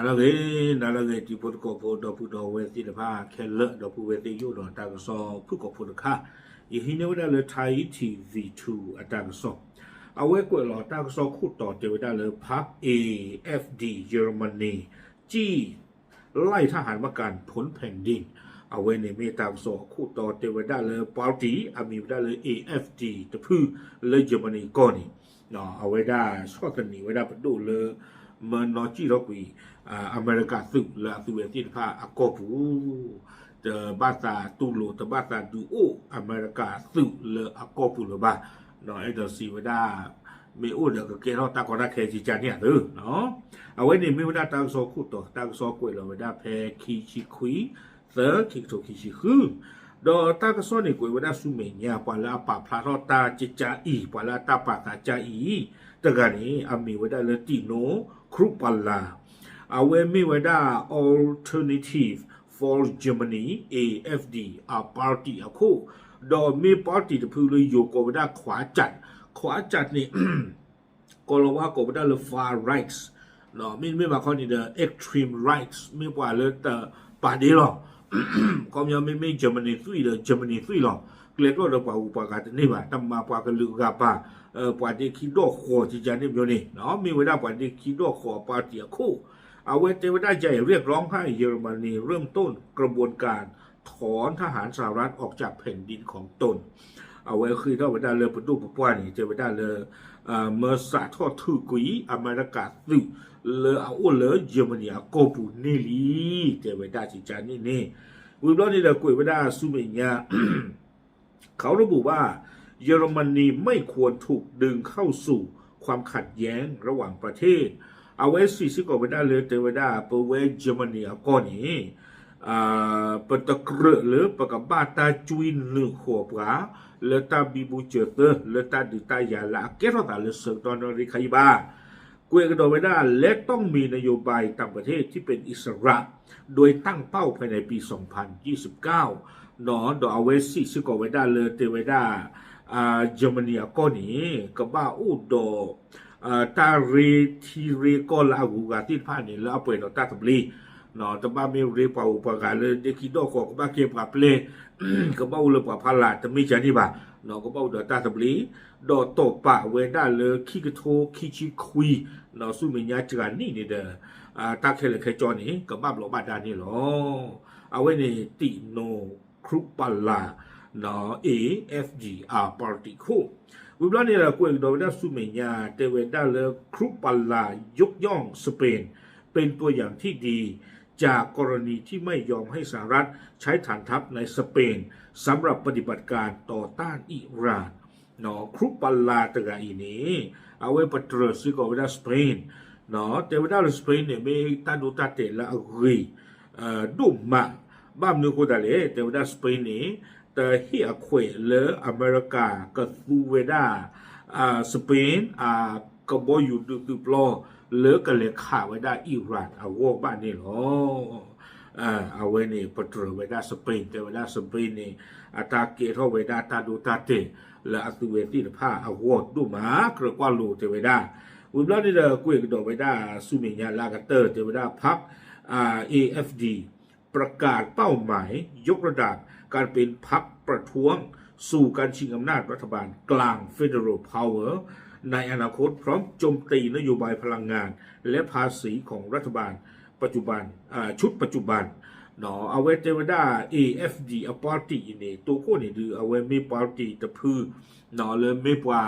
နၤလၢအဂ့ၤ, နၤလၢအဂ့ၤ တံၤဖိသကိးဖိ ဒီပုၢ်ဒီဝဲၢ်သ့ၣ်တဖၣ်ခဲလၢာ် ဒီပုၢ်ဝဲၢ်သ့ၣ်ယိၣ်ဒီးတၢ်ကစီၣ်ဖုၣ်ကိာ်ဖိတခါ, ယဟံးန့ၢ်ဝဲဒၣ်လၢ Thai T V two အတၢ်ကစီၣ်, အဝဲကွဲးလီၤတၢ်ကစီၣ်ခိၣ်တီတဲဝဲဒၣ်လၢ พรรค เอ เอฟ ดี เยอรมนี จี้ ไล่ทหารมากัน พ้นแผ่นดิน အဝဲန့ၣ်မ့ၢ်တၢ်ကစီၣ်အခိၣ်တီတဲဝဲဒၣ်လၢ party အမံၤဝဲဒၣ်လၢ A F D တဖုလၢ Germany ကီၢ်န့ၣ်, အဝဲဒၣ်ဆီၣ်သနံးဝဲဒၣ်ပဒိၣ်လၢ မၢနီၢ်ကံၣ်ထီၣ်ကွံာ် အမဲရကၤသုးလၢအသုးဝဲသ့ၣ်တဖၣ်အကီၢ်ပူၤ, တဘၣ်သးတူၢ်လိာ် တဘၣ်သးဒုးအိၣ်အမဲရကၤသုးလၢအကီၢ်ပူၤလၢၤဘၣ်, အဲၣ်ဒိးစံးဝဲဒၣ် မ့ၢ်အိၣ်ဒီးကကဲထီၣ်တၢ်ကီတၢ်ခဲကကန့ၣ်ဧါသၢ, အဝဲန့ၣ်မ့ၢ်ဝဲဒၣ်တၢ်ကစီၣ်ခိၣ်တီ တၢ်ကစီၣ်ကွဲးလီၤဝဲဒၣ်ဖဲခံဆံခွံ သၢ ခံကထိခံဆံဃု, ဒီးတၢ်ကစီၣ်န့ၣ်ကွဲးဝဲဒၣ်ဆူမဲာ်ညါ ပှၤလၢအပာ်ဖျါထီၣ်တၢ်ကကါအံၤ ပှၤလၢအတၢ်ပာ်သးကါအံၤ တဂၤန့ၣ် အမံၤဝဲဒၣ်လၢ Tino Kruppala, အဝဲမ့ၢ်ဝဲဒၣ် Alternative for Germany, A F D အ party အခိၣ်, ဒီးမ့ၢ် party တဖုလၢယိၤကိးဝဲဒၣ် ခွးကၠး, ခွးကၠးန့ၣ် ကီၢ်လီၤဝါကိးဝဲဒၣ်လၢ far right, မ့တမ့ၢ်ဘၣ်ခီန့ၣ်ဒီး extreme right မ့ၢ်ပှၤလၢတပာ်ဒ့လီၤ, ခီပညီမ့မ့ၢ် Germany သွံၣ်ဒီး Germany သွံၣ်လီၤ, ကျဲကျီၢ်ဒီးပှၤဂုၤပှၤဂၤတန့ၢ်ဘၣ်, တမၤပှၤကလုာ်ဂၤပာ်, ပှၤဒ့ခံဒီၣ်ဃီၤကကန့ၣ်မ့ၢ်န့ၣ်, မ့ၢ်ဝဲဒၣ်ပှၤဒ့ခံဒီၣ်ဃီၤအ party အခိၣ်, အဝဲတဲဝဲဒၣ် ใหญ่เรียกร้องให้เยอรมนีเริ่มต้นกระบวนการ ถอนทหารสหรัฐออกจากแผ่นดินของตน အဝဲဃ့ထီၣ်ဝဲဒၣ်လၢပဒိၣ်ပပှၢ်န့ၣ် တဲဝဲဒၣ်လၢ မၢစးထီၣ်ထုးကွံာ်အမဲရကၤသုးလၢအအိၣ်လၢ Germany အကီၢ်ပူၤန့ၣ်လံ, တဲဝဲဒၣ်ကကန့ၣ်န့ၣ်, ဝံၤဘျီန့ၣ်ဒီးကွဲးဝဲဒၣ်ဆူမဲာ်ညါ เขาระบุว่าเยอรมนีไม่ควรถูกดึงเข้าสู่ความขัดแย้งระหว่างประเทศ အဝဲစံးစ့ၢ်ကီးဝဲဒၣ်လၢ တဲဝဲဒၣ် ပဝဲ Germany အကီၢ်န့ၣ် ပတကြၢးလၢပကဘၣ်တၢ်ကွံနုာ်ဃီၤပှၤ လၢတၢ်ဘံဘူစၢၤသၢ လၢတၢ်ဒုးတၢ်ယၤလၢအကဲထီၣ်သးလၢဆၢကတီၢ်နၣ်ရံၣ်ခါအံၤဘၣ်, ကွဲးကဒီးဝဲဒၣ် และต้องมีนโยบายต่างประเทศที่เป็นอิสระ โดยตั้งเป้าภายในปีสองพันยี่สิบเก้า ဒီးအဝဲစံးစ့ၢ်ကီးဝဲဒၣ်လၢ တဲဝဲဒၣ် Germany အကီၢ်န့ၣ် ကဘၣ်အိၣ်ဒီး တၢ်ရ့ထံရ့ကီၢ်လၢအဂုၤအဂၤသ့ၣ်တဖၣ်န့ၣ် လၢအပှဲၤဒီးတၢ်သဘျ့, တဘၣ်မ့ၢ်ရ့ပှၤဂုၤပှၤဂၤလၢဒ့ခံဒီၣ်ဃီၤ ကဘၣ်ကဲပှၤပျဲၢ်, ကဘၣ်အိၣ်လၢပှၤဖီလာ် တမ့ၢ်ကန့ၣ်ဘၣ်, ကဘၣ်အိၣ်ဒီးတၢ်သဘျ့, ဒီးတီၢ်ပာ်ဝဲဒၣ်လၢခံကထိခံဆံခွံ ဆူမဲာ်ညါတဂၤနံၣ်န့ၣ်ဒီး တၢ်ခဲလၢာ်ခဲဆ့န့ၣ် ကဘၣ်ဘျီးဘၣ်ဒါန့ၣ်လီၤ. အဝဲန့ၣ် Tino Kruppala, A F D R party ခိၣ်, ဝံၤဘျီန့ၣ်ဒီးကွဲးကဒီးဝဲဒၣ်ဆူမဲာ်ညါ တဲဝဲဒၣ်လၢ Kruppala ยกย่องสเปน เป็นตัวอย่างที่ดีจากกรณีที่ไม่ยอมให้สหรัฐใช้ฐานทัพในสเปนสำหรับปฏิบัติการต่อต้านอิหร่าน Kruppala တဂၤအံၤန့ၣ် အဝဲပတြၢၤစ့ၢ်ကီးဝဲဒၣ် Spain, တဲဝဲဒၣ်လၢ Spain န့ၣ် မ့ၢ်တၢ်ဒိတၢ်တဲာ်လၢအဂ့ၤ ဒိၣ်မး, ဘၣ်မနုၤအဃိသတးလဲၣ် တဲဝဲဒၣ် Spain န့ၣ် တဟ့ၣ်အခွဲးလၢအမဲရကၤကသူဝဲဒၣ် Spain အကဘီယူၤဒုးသုးပျီ လၢကလဲၤခးဝဲဒၣ်အံၣ်ရၣ်အဂီၢ်ဘၣ်န့ၣ်လီၤ. အဝဲန့ၣ် ပတြၢၤဝဲဒၣ် Spain တဲဝဲဒၣ် Spain န့ၣ် အတၢ်ကဲထီၣ်ဝဲဒၣ်တၢ်ဒိတၢ်တဲာ် လၢအသုဝဲသ့ၣ်တဖၣ်အဂီၢ်ဒိၣ်မး ကြၢးကွၢ်လိၤတဲဝဲဒၣ်, ဝံၤဘျီန့ၣ်ဒီးကွဲးကဒီးဝဲဒၣ်ဆူမဲာ်ညါလၢအကတၢၢ် တဲဝဲဒၣ် พรรค A F D ประกาศเป้าหมายยกระดับการเป็นพรรคประท้วง สู่การชิงอำนาจรัฐบาลกลาง Federal Power ในอนาคต พร้อมโจมตีนโยบายพลังงานและภาษีของรัฐบาล ปัจจุบัน เอ่อ ชุดปัจจุบัน เนาะ အဝဲတဲဝဲဒၣ် A F D အ party အံၤန့ၣ် တိခိၣ်န့ၣ်ဒုး အဝဲမ့ၢ် party တဖု လၢမ့ၢ်ပှၤ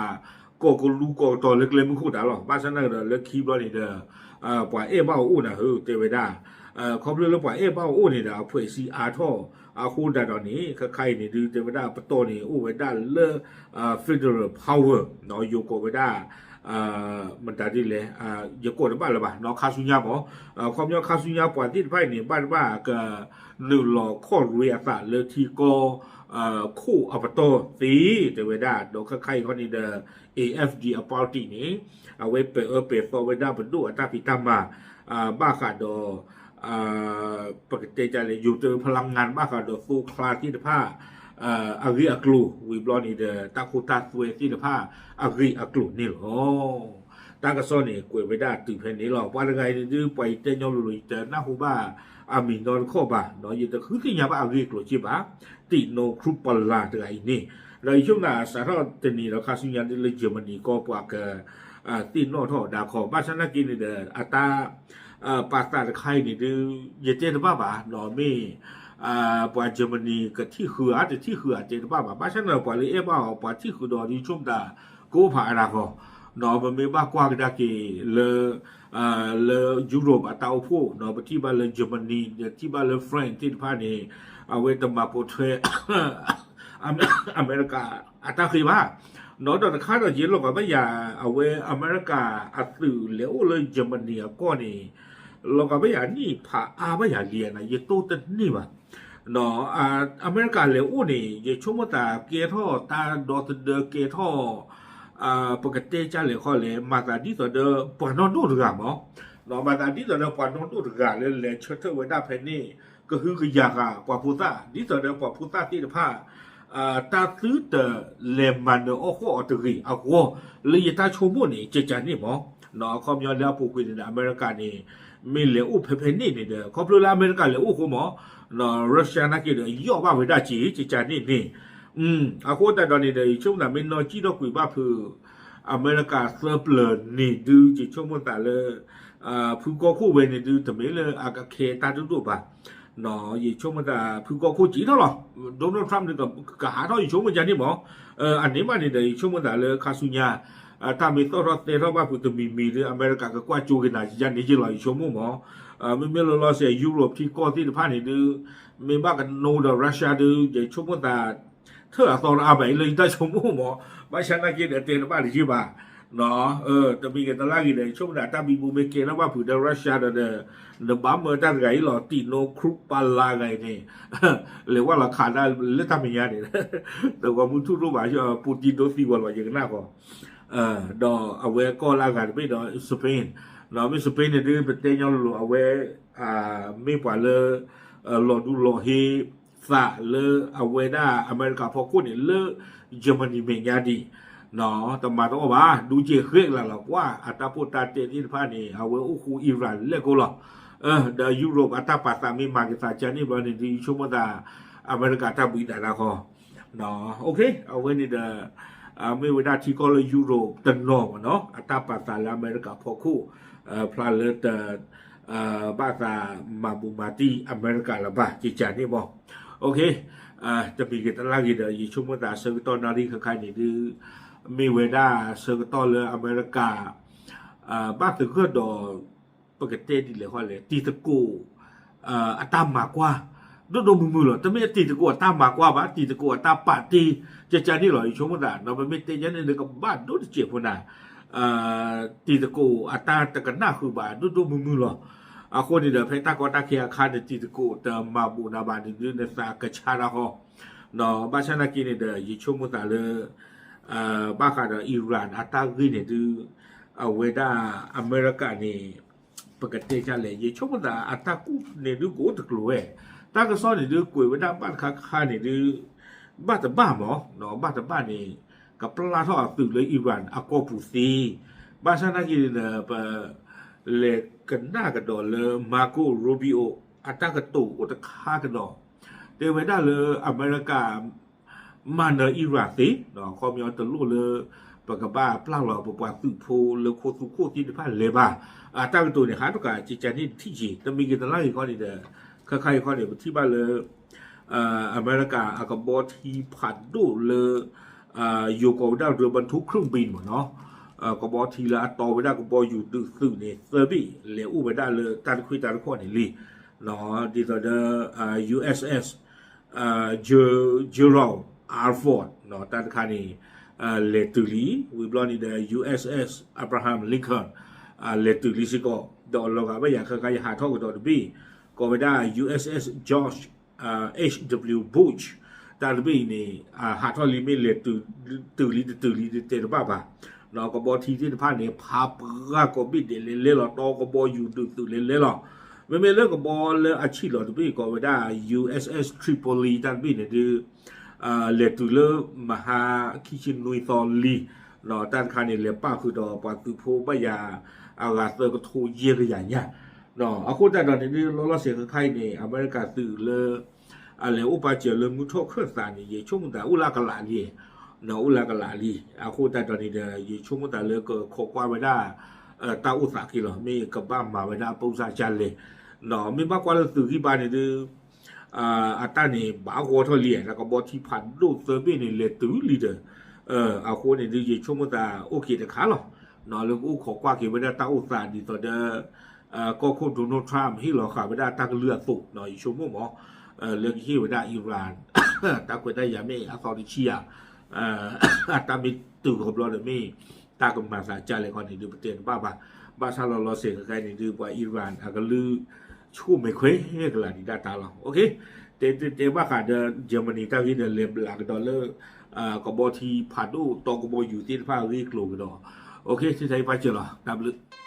ကိးကလူးကိးကတီၤလၢကျဲမုၢ်ခိၣ်တၢ်လီၤ. ဘၣ်ဆၣ်သနာ်က့ဒီး လၢခံဘျီန့ၣ်ဒီး ပှၤအဲၣ်ဘၣ်အအိၣ်နၤဧၢ တဲဝဲဒၣ်, ခီဖျိလၢပှၤအဲၣ်ဘၣ်အအိၣ်န့ၣ်ဒီး အဖှဲးစံးအါထီၣ်အဃိဒၣ်ဒီးန့ၣ် ခဲခါအံၤန့ၣ်ဒုး တဲဝဲဒၣ်ပတီၢ်န့ၣ် အိၣ်ဝဲဒၣ်လၢ federal power ယိၤကိးဝဲဒၣ် မတၤဒ်လဲၣ် ယကိးတဘၣ်လၢၤဘၣ် ခါဆူညါမး, ခီပညီခါဆူညါပှၤသ့ၣ်တဖၣ်အံၤန့ၣ် ဘၣ်တဘၣ်ကနုာ်လီၤခီၣ်ရ့အသးလၢထံကီၢ် ခိၣ်အပတီၢ်သ့ တဲဝဲဒၣ် ဒီးခဲခါအံၤခီန့ၣ်ဒီး A F D အ party န့ၣ် အဝဲပဲာ်အၢပဲာ်သီဝဲဒၣ်ပဒိၣ်အတၢ်ဖံးတၢ်မၤ ဘၣ်ဃးဒီး ပကတဲဒ်လဲၣ် ယိၤတၢ် พลังงาน ဘၣ်ဃးဒီးသိချါသ့ၣ်တဖၣ် အဂ့ၢ်အကျိၤ ဝံၤဘျီန့ၣ်ဒီး တၢ်ခိတၢ်သွဲသ့ၣ်တဖၣ် အဂ့ၢ်အကျိၤန့ၣ်လီၤ. တၢ်ကစီၣ်န့ၣ် ကွဲးဝဲဒၣ်တုၤဖဲန့ၣ်လီၤ. ပှၤတဂၤအံၤန့ၣ်ဒုး ပှၤယတဲညီလိၤလိၤ ယတနၢ်ဟူဘၣ်အမံၤနီတခီၣ်ဘၣ်, ယတဃုသ့ၣ်ညါဘၣ်အဂ့ၢ်အကျိၤက့ဘၣ်, တံးနိခရူပလၢ်တဂၤအံၤန့ၣ်, ဒီးယဆိကမိၣ်သးစးထီၣ်တနံၤဒီးခါဆူညါဒုးလၢ Germany ကီၢ်ပှၤကသ့ၣ်နီၣ်ထီၣ်အီၤဒၣ်ခီ, ဘၣ်ဆၣ်နာ်က့န့ၣ်ဒီး အတၢ် ပာ်သးတခါအံၤန့ၣ်ဒုး ယတဲတဘၣ်ဘၣ်, ဒီးမ့ၢ် ပှၤ Germany ကထံၣ်ဃုဧါ တထံၣ်ဃုဧါ တဲတဘၣ်ဘၣ်. ဘၣ်ဆၣ်န့ၣ်ဒီး ပှၤလၢအဲၣ်ဘၣ်အီၤ ပှၤထံၣ်ဃုာ်ဒီးဒုး ယဆိကမိၣ်သး ကအိၣ်ဖးအါဒၣ်ဃီ, ဒီးပမ့ၢ်ဘၣ်ကွၢ်ကဒါက့ၤလၢ လၢ Europe အတၢ်အိၣ်ဖှိၣ်, ပထံၣ်ဘၣ်လၢ Germany ထံၣ်ဘၣ်လၢ France သ့ၣ်တဖၣ်န့ၣ် အဝဲတမၤပိာ်ထွဲ အမဲရကၤအတၢ်ဃ့ဘၣ်. ဒီးတခါဒီးယဲလီၤဂာ်ဘၣ်ယၤ အဝဲအမဲရကၤအသုးလဲၤအိၣ်လၢ Germany အကီၢ်န့ၣ် လီၤဂာ်ဘၣ်ယၤနံၣ်ဖးအါဘၣ်ယၤလံဧါန့ၣ် ယတိၢ်တန့ၢ်ဘၣ်. အမဲရကၤလဲၤအိၣ်န့ၣ် ယဆိကမိၣ်သးကဲထီၣ်တၢ်ဒီသဒၢကဲထီၣ် ပကတဲကၢ်လဲၣ်ခီလဲၣ် မၤသးဒ်သိးဒီးပှၤနီၢ်ဒိၣ်တဂၤမး, မၤသးဒ်သိးဒီးပှၤနီၢ်ဒိၣ်တဂၤလၢလဲၤဆၢထၢၣ်ဝဲဒၣ်ဖဲန့ၣ် ကဟုကယာ်ဃာ်ပှၤဖိသၣ် ဒ်သိးဒီးပှၤဖိသၣ်သ့ၣ်တဖၣ် တၢ်သုတလဲၤမၤနၢၤအီၣ်ဃီၣ်အီၤတဂ့ၤအဂီၢ် လၢယတၢ်ဆိကမိၣ်န့ၣ် ကကန့ၣ်မး. အခီပညီလၢအပူၤကွံာ်န့ၣ်ဒီး အမဲရကၤန့ၣ် မ့ၢ်လဲၤအိၣ်ဖဲဖဲန့ၣ်န့ၣ်ဒီး ခီဖျိလၢအမဲရကၤလဲၤအိၣ်အဃိမး Russia နာ်က့ဒီး ယီၣ်ဘၣ်ဝဲဒၣ်က့ၤ ကကန့ၣ်န့ၣ် အဃိသတးဒီးန့ၣ်ဒီး ယဆိကမိၣ်သးမ့ၢ်နီၢ်ကံၣ်ထီၣ်ကွံာ်ဘၣ်ဖုး အမဲရကၤသၢပျၢၤန့ၣ်ဒုး ယဆိကမိၣ်သးလၢ ဖုကီၢ်ခိၣ်ဝဲန့ၣ်ဒုး တမ့ၢ်လၢအကခဲတၢ်ဒိၣ်ဒိၣ်ဘၣ်. ယဆိကမိၣ်သးဖုကီၢ်ခိၣ်ကံထီၣ်လီၤ. Donald Trump န့ၣ် ကဟးထီၣ် ယဆိကမိၣ်ကန့ၣ်မး. အန့ၣ်မးန့ၣ်ဒီး ယဆိကမိၣ်သးလၢခါဆူညါ တၢ်မ့ၢ်သီၣ်ထီၣ်သဲထီၣ်ဘၣ်ဖုးတမံၤမံၤဒီး အမဲရကၤကကွၢ်ကၠိက့ၤနၤယန့ၣ်က့လီၤ ယဆိကမိၣ်မး. မ့မ့ၢ်လီၤလီၤဆဲး Europe ထံကီၢ်သ့ၣ်တဖၣ်န့ၣ်ဒုး မ့ၢ်ဘၣ်ကနိဒီး Russia ဒုး ယဆိကမိၣ်သး ထၢၣ်အသီတအါဘၣ်အံၤလၢယတၢ်ဆိကမိၣ်မး, ဘၣ်ဆၣ်နာ်က့ဒီးတဲတဘၣ်တယံာ်ဘၣ်. တမံၤဂ့ၤတလါဂ့ၤဒီး ယဆိကမိၣ်သးတၢ်ဘံဘူမ့ၢ်ကဲထီၣ်ဘၣ်ဖုးဒီး Russia ဒီး နဘၣ်မၢတၢ်တဂၤအံၤလီၤ တံးနိခရူပလၢ်ဂၤအံၤန့ၣ် လဲၤဝဲလီၤခးဒၣ်လၢတၢ်မဲာ်ညါန့ၣ် တဂီၤမုၢ်ထူၣ်ဒိၣ်ဘၣ် Putin ဒိသံဝဲလီၤ ယကနၣ်ဃီ ဒီးအဝဲကီၢ်လၢအဂၤတဘ့ၣ်ဒီး Spain, မ့ၢ် Spain န့ၣ်ဒုး ပတဲညီလိၤလိၤ အဝဲ မ့ၢ်ပှၤလၢ လီၤဒူလီၤဟ့သးလၢအဝဲဒၣ်အမဲရကၤဖီခိၣ်န့ၣ် လၢ Germany မဲာ်ညါဒံး တမၤတအီၣ်ဘၣ် ဒူကဲဃဲကလးလီၤ ကွၢ်အတၢ်ဖိးတၢ်တဲသ့ၣ်တဖၣ်န့ၣ် အဝဲအိၣ်ဃူ Iran လဲၣ်ကိးလီၤ. ဒီး Europe အတၢ်ပာ်သးမ့ၢ်မၤက့ၤသးကန့ၣ်ဘျီန့ၣ်ဒုး ယဆိကမိၣ်သး အမဲရကၤတၢ်ဘှံးသးဒၣ်ဃီ အဝဲန့ၣ်ဒီး မ့ၢ်ဝဲဒၣ်ထံကီၢ်လၢ Europe တနီၤမးနီၤ အတၢ်ပာ်သးလၢအမဲရကၤဖီခိၣ် ဖျါလၢတ ဘၣ်သးမၤဘူၣ်မၤတံၢ်အမဲရကၤလၢၤဘၣ် ကကန့ၣ်မး. တမံၤဂ့ၤတလါဂ့ၤဒီး ယဆိကမိၣ်သးဆၢကတီၢ်နၣ်ရံၣ်ခါခါန့ၣ်ဒုး မ့ၢ်ဝဲဒၣ်ဆၢကတီၢ်လၢအမဲရကၤ ဘၣ်သဂၢၢ်ဒီး ပကတဲဒ်လဲၣ်ဃီလဲၣ် တံၤသကိး အတၢ်မၤကွၢ် ဒိၣ်ဒိၣ်မုၢ်မုၢ်လီၤ. တမ့ၢ်တံၤသကိးအတၢ်မၤကွၢ်ဘၣ် တံၤသကိးအတၢ်ပာ်တ့ၢ် ကကန့ၣ်လီၤ ယဆိကမိၣ်သး ဒီးပမ့ၢ်တဲယဲန့ၣ်ဒီးကဘၣ်ဒိၣ်တစဲးဖိနၤ တံၤသကိးအတၢ်တကနၣ်ဃုာ်ဘၣ် ဒိၣ်ဒိၣ်မုၢ်မုၢ်လီၤ. အဃိန့ၣ်ဒီး ဖဲတၢ်ကီတၢ်ခဲအခါန့ၣ် တံၤသကိးတမၤဘူၣ်နၤဘၣ်န့ၣ်ဒုး နသးကဆါတၢ်ဃီ ဘၣ်ဆၣ်နာ်က့န့ၣ်ဒီး ယဆိကမိၣ်သးလၢ ဘၣ်ဃးဒီး Iran အတၢ်ဂ့ၢ်န့ၣ်ဒုး အဝဲဒၣ်အမဲရကၤန့ၣ် ပကတဲဒ်လဲၣ် ယဆိကမိၣ်သးအတၢ်ကူၣ်န့ၣ်ဒုးကအိၣ်တကျိၤဝဲ တၢ်ကစီၣ်န့ၣ်ဒုးကွဲးဝဲဒၣ်ဘၣ်တခါခါန့ၣ်ဒုး ဘၣ်တဘၣ်မး ဘၣ်တဘၣ်န့ၣ် ကပျၢ်ထီၣ်အသုးလၢ Iran အကီၢ်ပူၤသ့ ဘၣ်ဆၣ်နာ်က့န့ၣ်ဒီး ပလဲၤကနၣ်ကဒီးလၢ Marco Rubio အတၢ်ကတိၤအိၣ်တခါကဒီး တဲဝဲဒၣ်လၢအမဲရကၤ မၤနၢၤ Iran သ့ ခီပညီတလိၣ်လၢ ပကဘၣ်ပျၢ်လီၤပပှၤသုးဖိလၢခိသူၣ်ခိၣ်သ့ၣ်တဖၣ်လဲၤဘၣ် အတၢ်ကတိၤန့ၣ် ဟးတကးကကန့ၣ်တထံၣ်က့ၤ တမံၤဂ့ၤတလါဂ့ၤခီန့ၣ်ဒီး ခါခါအံၤခီန့ၣ် ပထံၣ်ဘၣ်လၢ အမဲရကၤအကဘီထံဖးဒိၣ်လၢ ယိၤကိးဝဲဒၣ် เรือบรรทุกเครื่องบิน မ့ၢ်နီၤ ကဘီထံလၢအတီဝဲဒၣ်ကဘီယူၤဒုးသုးန့ၣ် သၢဘ့ၣ် လဲၤအိၣ်ဝဲဒၣ်လၢတၢ်တခွံတၢ်တခီန့ၣ်လံ ဒ်သိးဒီး USS Gerald R Ford တၢ်တခါန့ၣ် လဲၤတုၤလံ ဝံၤဘျီန့ၣ်ဒီး USS Abraham Lincoln လဲၤတုၤလံစ့ၢ်ကီး ဒီးလီၤဂာ်ဘၣ်ယၤခါခါယဟးထီၣ်ကဒီးတဘ့ၣ် ကိးဝဲဒၣ် USS George H W Bush တၢ်တဘ့ၣ်အံၤန့ၣ် ဟးထီၣ်လံမ့ၢ်လဲၤတုၤလံတတုၤလံတတဲတဘၣ်ဘၣ် ကဘီထံသ့ၣ်တဖၣ်န့ၣ် ဖးပှၢ်ကိးဘ့ၣ်ဒဲးလဲၤလဲလီၤ တီကဘီယူၤဒုးသုးလဲၤလဲလီၤ မ့မ့ၢ်လၢကဘီလၢအဆံးလီၤတဘ့ၣ်ကိးဝဲဒၣ် USS Tripoli တၢ်တဘ့ၣ်န့ၣ်ဒုး လဲၤတုၤလၢမဟါခံဆံနွံသီလံ တၢ်တခါန့ၣ် လဲၤပာ်ဃုာ်ဒီးပှၤသုးဖိဘၣ်ယၤ အဂၤသၢကထိယဲၢ်ကယၤညါ. အဃိသတးဒီးန့ၣ်ဒုး လီၤလီၤဆဲးခဲခါအံၤန့ၣ် အမဲရကၤသုးလၢ အလဲၤအိၣ်ပာ်စၢၤလၢမုၢ်ထီၣ်ခၢၣ်သးန့ၣ် ယဆိကမိၣ်သးအိၣ်လၢအကလးလံ, အိၣ်လၢအကလးလံ. အဃိသတးဒီးန့ၣ်ဒီး ယဆိကမိၣ်သးလၢကခိးကွၢ်ဝဲဒၣ် တၢ်အိၣ်သးက့လီၤ. မ့ၢ်ကဘၣ်မၤဝဲဒၣ်အပူၤစၢ်ကလဲၣ်, မ့ၢ်ဘၣ်ကွၢ်လၢသုးဂံၢ်ဘါန့ၣ်ဒုး အတၢ်န့ၣ် ဘၣ်ဂီၤထီၣ်လံ, တၢ်ကဘီထံဖးဒိၣ်သၢဘ့ၣ်န့ၣ် လဲၤတုၤလံဒီး အဃိန့ၣ်ဒုး ယဆိကမိၣ်သးအိၣ်က့ၤတခါလီၤ. လၢကအိၣ်ခိးကွၢ်က့ၤဝဲဒၣ်တၢ်အိၣ်သးဒ်သိးဒီး ကီၢ်ခိၣ် Donald Trump ဟ့ၣ်လီၤဃာ်ဝဲဒၣ်တၢ်ကလုၢ်အသိး ယဆိကမိၣ်မး လၢကဟ့ၣ်ဝဲဒၣ် Iran တၢ်ခွဲးတၢ်ယာ်မ့ၢ်အသီတဆံယၤ အတၢ်မ့ၢ်တုၤခီဘျီဒီးမ့ၢ် တၢ်ကမၤသးကလဲၣ်ခီန့ၣ်ဒုး ပတဲတဘၣ်ဘၣ်. ဘၣ်ဆၣ်လီၤလီၤဆဲးခဲခါန့ၣ်ဒုး ပှၤ Iran အကလုၢ် ဆူၣ်မဲာ်ခွဲးကလးဒံးတၢ်တၢ်လီၤ. တဲတဲတဲဘၣ်ဃးဒီး Germany တၢ်ဂ့ၢ်ဒီး လဲၤဘျးကဒီးလၢ ကဘီထံဖးဒိၣ်တီကဘီယူၤသ့ၣ်တဖၣ်အဂ့ၢ်အကျိၤကဒီး. ထံထါအံၤပာ်စၢၤလီၤ. တၢ်ဘျုး